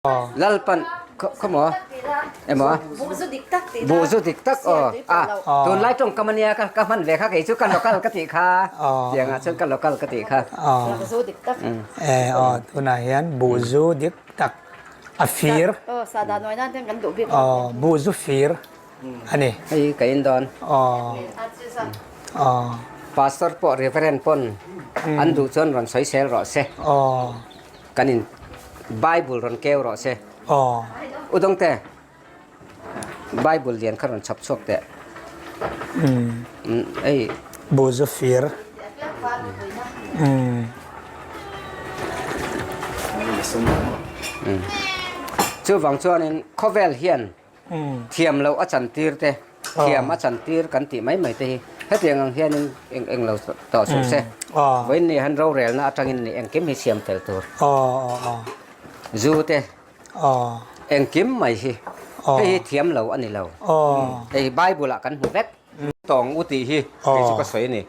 Lalpan khawmaw emaw buh zu dik tak aw a tunlai tawngkam ania ka ka hman ve kha kei chu ka local ka tih kha tiangah chuan ka local ka tih kha. Buh zu dik tak. E aw tunah hian buh zu dik tak a fir. Aw sahdah nuai nan hian kan duh bik. Aw buh zu fir a ni. Hei ka in dawn. Aw aw. Pastor pawh Reverend pawn an duh chuan rawn sawisel rawh se. Aw. Kan in Bible rawn keu rawh se. Aw. U Dawngte, Bible lian kha rawn chhawp chhuak teh. Umm. Ei. Buzu fir. Umm. Chuvang chuanin khawvel hian Thiam loh a chantir te, thiam a chantir kan tih mai mai te hi hetiang ang hianin eng eng lo tawh suh se. Vawiin ni han rorelna atangin ni engkim hi siam fel tur. Zu te engkim mai hi hei hi thiam lo a ni lo. Hei hi Bible ah kan hmu vek. Tawng u tih hi kei chu ka sawi a ni.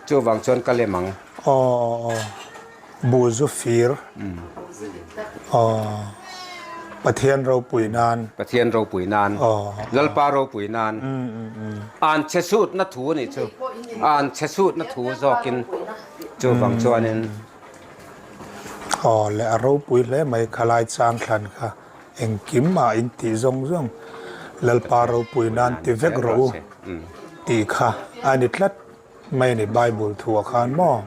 Chuvang chuan ka lem ang. Buh zu fir. Pathian ropui nan. Pathian ropui nan. Lalpa ropui nan. An chhe sutna thu a nih chu. An chhe sutna thu zawkin chuvang chuanin. Aw le a ropui hle mai khalai chang thlan kha engkim ah in tih zawng zawng Lalpa ropui nan ti vek rawh u tih kha a ni tlat mai a ni Bible thu ah khan maw.